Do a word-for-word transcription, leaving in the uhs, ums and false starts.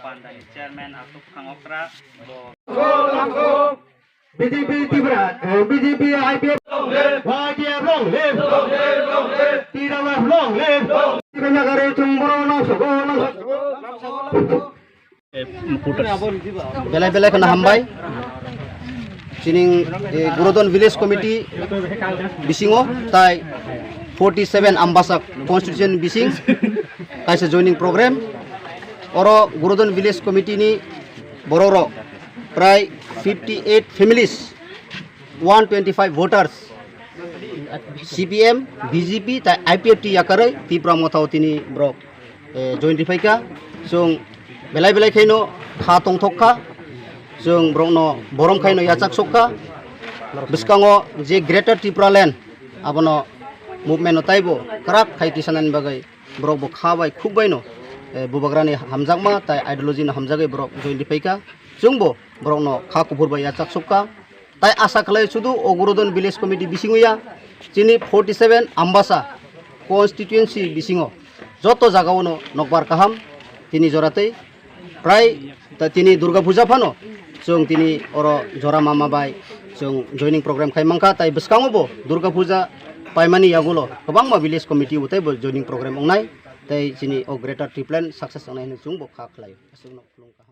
Pandani chairman Atuk Khangokra, bo B J P Tripura, eh, B J P I P F, Y T F long live, T W F long live. Belai belai kheno hambai. Chini, eh, Gurodon Village Committee bisingo tai forty seven Ambasa constituency bising kaisa joining program. Oro Gurodon Village Committee ni borok rok prai fifty eight families, one twenty five voters, C P M, B J P tai I P F T yakarwi Tipra Motha o tini borok, eh, join riphaikha. Chwng belai belai khaino kha tongthok kha. Chwng borokno borom khaino yachak sok kha. Bwskango je Greater Tipraland abono movement no taibo kwrak khai tisanani bagwi borok bo kha bai khuk baino, eh, bubagrani hamjakma tai ideology no hamjagwi borok join riphaikha. Chwngbo borokno kha kuphur bai yachak sok kha. Tai asa khlai sudu o Gurodon Village Committee bisingo ya, chini forty seven Ambasa constituency bisingo joto jagao no nokbar kaham tini joratwi prai ta tini Durga Puja phano chwng tini oro jora mama bai chwng joining program khai mankha, tai bwskango bo Durga Puja paimani yagulo kwbangma village committee bo tei bo joining program wngnai, tei chini o Greater Tipraland success wngnai hwnwi chwngbo kha khlaio. Aswkno khulumkha.